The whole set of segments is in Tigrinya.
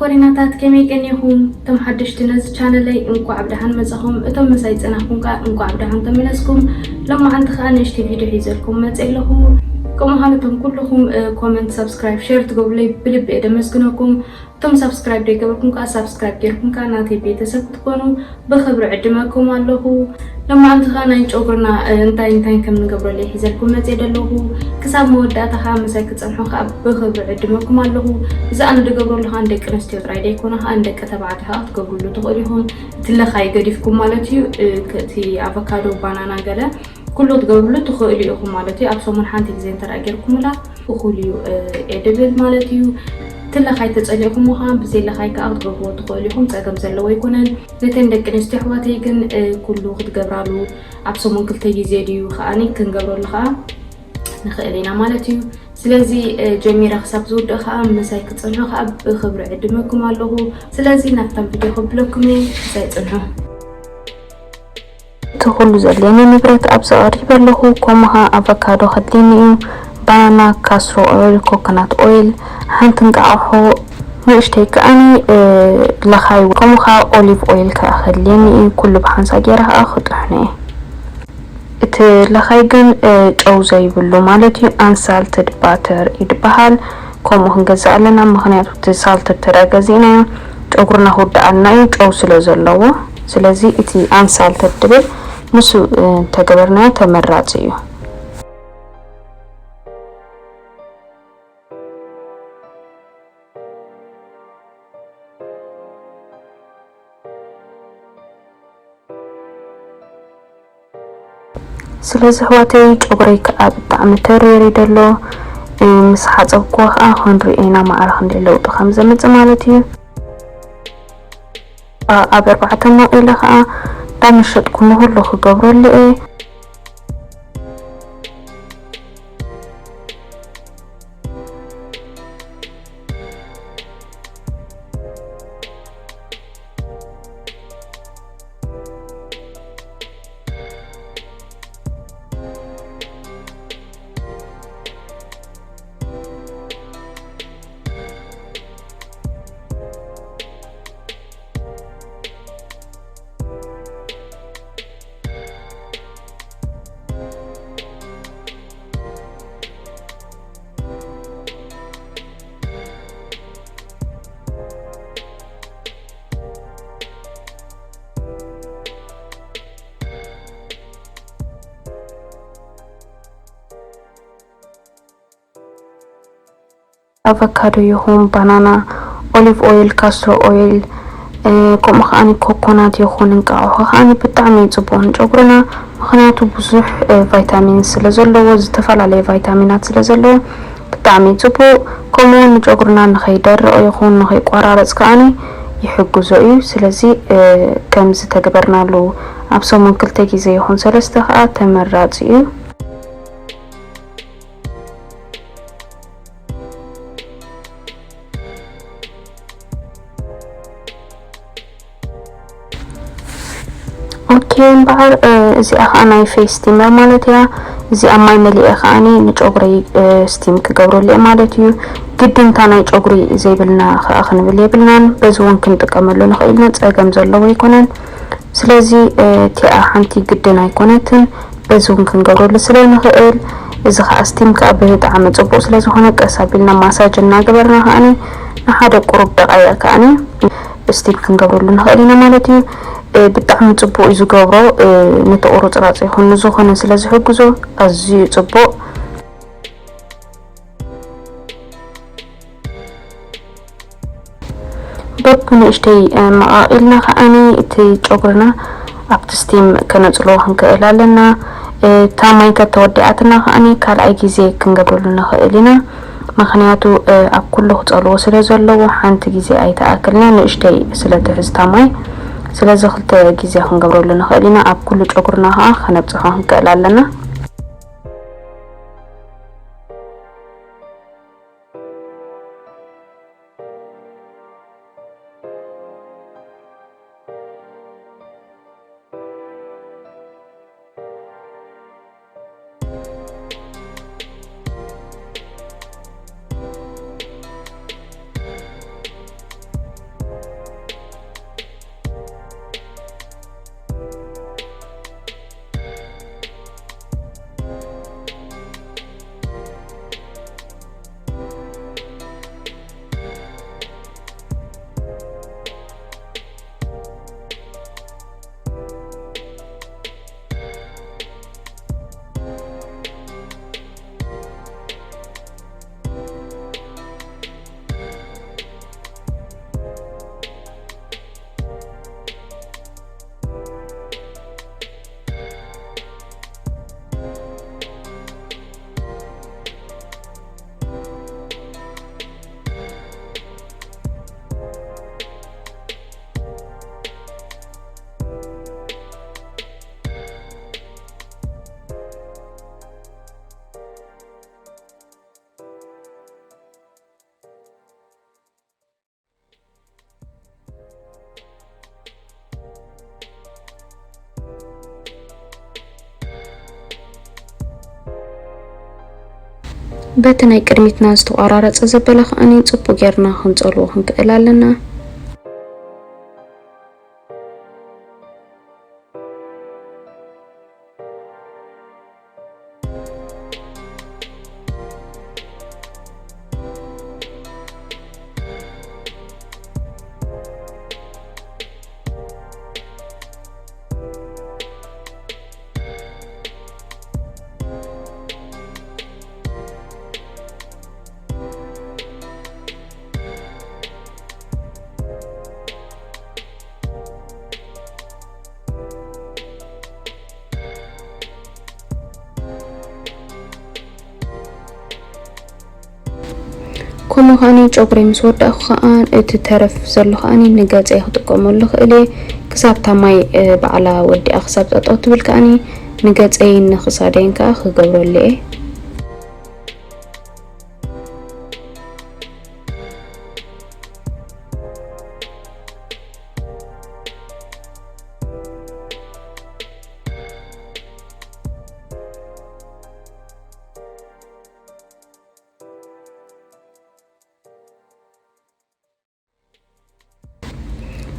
ኮሪናታት ከመይ ቀኒኹም? እቶም ሓደሽቲ ነዚ ቻነለይ እንኳዕ ብደሓን መጻኹም፣ እቶም ምሳይ ጸናሕኩም ከኣ እንኳዕ ብደሓን ተመለስኩም። ሎማዓንቲ ከኣ ንእሽተይ ቪድዮ ሒዘልኩም መጽእ ኣለኹ። ከምኡ ኸኣ ነቶም ኩልኹም ኮመንት፣ ሳብስክራይብ፣ ሼር ትገብሩለይ ብልቢ እየ ደመስግነኩም። እቶም ሳብስክራይብ ዘይገበርኩም ከኣ ሳብስክራይብ ጌርኩም ከኣ ናተይ ቤተሰብ ክትኮኑ ብኽብሪ ዕድመኩም ኣለኹ። ሎማዓንቲ ከኣ ናይ ጨጉርና እንታይ እንታይ ከም ንገብረሉ ሒዘልኩም መጽእ ኣለኹ። ክሳብ መወዳእታ ከኣ ምሳይ ክጸንሑ ከኣ ብኽብሪ ዕድመኩም ኣለኹ። እዚ ኣነ ዝገብረሉ ከኣ ንደቂ ኣንስትዮ ጥራይ ዘይኮነ ከኣ ንደቂ ተባዕትዮ ከኣ ክትገብሩሉ ትኽእሉ ኢኹም። እቲ ለኻይ ገዲፍኩም ማለት እዩ። እቲ ኣቮካዶ፣ ባናና ገለ ኩሉ ክትገብሩሉ ትኽእሉ ኢኹም ማለት እዩ። ኣብ ሰሙን ሓንቲ ግዜ እንተ ደኣ ጌርኩምላ እኹል እዩ እየ ድብል ማለት እዩ። እቲ ለኻይ ተጸሊእኩሞ ከኣ ብዘይ ለኻይ ከኣ ክትገብርዎ ትኽእሉ ኢኹም። ጸገም ዘለዎ ኣይኮነን። ነተን ደቂ ኣንስትዮ ኣሕዋተይ ግን ኩሉ ክትገብራሉ ኣብ ሰሙን ክልተ ግዜ ድዩ ከኣ ክንገብረሉ ከኣ ንኽእል ኢና ማለት እዩ። ስለዚ ጀሚረ ክሳብ ዝውድእ ከኣ ምሳይ ክትጸንሑ ከኣ ብኽብሪ ዕድመኩም ኣለኹ። ስለዚ ናብታ ቪድዮ ከብለኩም እየ፣ ምሳይ ጽንሑ። እቲ ኩሉ ዘድልየኒ ንብረት ኣብዚ ኣቕሪበ ኣለኹ። ከምኡ ኸኣ ኣቮካዶ ከድልየኒ እዩ። ባናና፣ ካስትሮ ኦይል፣ ኮኮናት ኦይል፣ ሓንቲ እንቃቑሖ ንእሽተይ ከኣኒ ለኻይ፣ ከምኡ ኸኣ ኦሊቭ ኦይል ከኣ ከድልየኒ እዩ። ኩሉ ብሓንሳእ ገይረ ኸኣ ክጥሕኖ እየ። እቲ ለኻይ ግን ጨው ዘይብሉ ማለት እዩ፣ ኣንሳልትድ ባተር እዩ ዝበሃል። ከምኡ ክንገዝእ ኣለና፣ ምኽንያቱ እቲ ሳልትድ ተደኣ ገዚእናዮ ጨጉርና ክውድኣልና እዩ፣ ጨው ስለ ዘለዎ። ስለዚ እቲ ኣንሳልትድ ድብል ንሱ እንተገበርናዮ ተመራጺ እዩ። ስለዚ ኣሕዋተይ ጨጉረይ ከዓ ብጣዕሚ ተሪሩ እዩ ዘሎ። ምስ ሓፀብክዎ ከዓ ክንሪኦ ኢና ማዕረ ክንደይ ለውጢ ከም ዘምፅእ ማለት እዩ። ኣብ ኣርባዕተ መቂለ ከዓ እንዳመሸጥኩ ንኩሉ ክገብረሉ እየ። ኣቨካዶ ይኹን ባናና፣ ኦሊቭ ኦይል፣ ካስትሮ ኦይል፣ ከምኡ ከዓኒ ኮኮናት ይኹን እንቃቑሖ ከዓኒ ብጣዕሚ እዩ ፅቡቕ ንጨጉርና። ምኽንያቱ ብዙሕ ቫይታሚን ስለ ዘለዎ፣ ዝተፈላለየ ቫይታሚናት ስለ ዘለዎ ብጣዕሚ እዩ ፅቡቕ። ከምኡ እውን ንጨጉርና ንኸይደርቕ ይኹን ንኸይቆራረፅ ከዓኒ ይሕግዞ እዩ። ስለዚ ከምዚ ተግበርናሉ ኣብ ሰሙን ክልተ ግዜ ይኹን ሰለስተ ከዓ ተመራፂ እዩ። ኦኬ እምበኣር እዚኣ ከዓ ናይ ፌስ ስቲመር ማለት እያ። እዚኣ ማይ መሊአ ከዓኒ ንጨጉረይ ስቲም ክገብረሉ እየ ማለት እዩ። ግድንታ ናይ ጨጉሪ ዘይብልና ከዓ ክንብል የብልናን። በዚ እውን ክንጥቀመሉ ንኽእል ኢና፣ ፀገም ዘለዎ ኣይኮነን። ስለዚ እቲኣ ሓንቲ ግድን ኣይኮነትን። በዚ እውን ክንገብረሉ ስለ ንኽእል፣ እዚ ከዓ ስቲም ከዓ ብጣዕሚ ፅቡቕ ስለ ዝኾነ ቀስ ኣቢልና ማሳጅ እናገበርና ከዓኒ ንሓደ ቁሩብ ደቃይቕ ከዓኒ ስቲም ክንገብረሉ ንኽእል ኢና ማለት እዩ። ብጣዕሚ ፅቡቕ እዩ ዝገብሮ፣ ነቲ ቁርፅራፅ ይኹን ንዝኾነ ስለ ዝሕግዞ ኣዝዩ ፅቡቕ። በብንእሽተይ መቓቒልና ከዓኒ እቲ ጨጉርና ኣብቲ ስቲም ከነፅልዎ ክንክእል ኣለና። እታ ማይ እንተተወዲኣትና ከዓኒ ካልኣይ ግዜ ክንገብረሉ ንኽእል ኢና። ምኽንያቱ ኣብ ኩሉ ክፀልዎ ስለ ዘለዎ ሓንቲ ግዜ ኣይትኣክልና፣ ንእሽተይ ስለ ትሕዝታ ማይ። ስለዚ ክልተ ግዜ ክንገብረሉ ንኽእል ኢና። ኣብ ኩሉ ጨጉርና ከዓ ከነብፅሖ ክንክእል ኣለና። በቲ ናይ ቅድሚትና ዝተቋራረጸ ዘበለ ከኣኒ ጽቡቕ ጌርና ክንጸልዎ ክንክእል ኣለና። ከምኡ ከዓኒ ጨጉረይ ምስ ወዳእኩ ከኣ እቲ ተረፍ ዘሎ ከዓኒ ንገጸይ ክጥቀመሉ ክእል እየ። ክሳብ እታ ማይ፣ እ፣ ባዕላ ወዲኣ ክሳብ ጠጠው ትብል ከዓኒ ንገጸይን ንክሳደይን ከኣ ክገብረሉ እየ።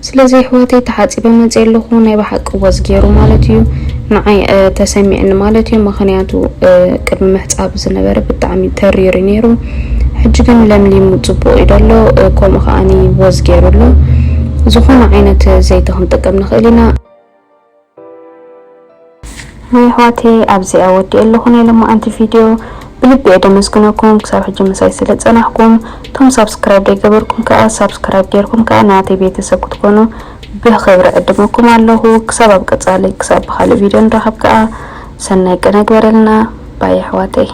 ስለዚ ኣሕዋተይ ተሓፂበ መፅእ ኣለኹ ናይ ብሓቂ ወዝ ገይሩ ማለት እዩ። ንዓይ፣ እ፣ ተሰሚዕኒ ማለት እዩ። ምኽንያቱ፣ እ፣ ቅድሚ ምሕፃብ ዝነበረ ብጣዕሚ ተሪሩ ነይሩ። ሕጂ ግን ለምሊሙ ፅቡቕ እዩ ደሎ፣ እ፣ ከምኡ ከዓኒ ወዝ ገይሩ ኣሎ። ዝኾነ ዓይነት ዘይቲ ክንጥቀም ንኽእል ኢና። ናይ ኣሕዋተይ ኣብዚኣ ወዲእ ኣለኹ ናይ ሎማዓንቲ ቪድዮ። ብልቢ እየ ደመስግነኩም ክሳብ ሕጂ ምሳይ ስለ ጸናሕኩም። እቶም ሳብስክራይብ ዘይገበርኩም ከኣ ሳብስክራይብ ጌርኩም ከኣ ናተይ ቤተሰብ ክትኮኑ ብኽብሪ ዕድመኩም ኣለኹ። ክሳብ ኣብ ቀጻሊ፣ ክሳብ ብኻልእ ቪድዮ ንራኸብ ከኣ ሰናይ ቅነ ግበረልና። ባይ ኣሕዋተይ።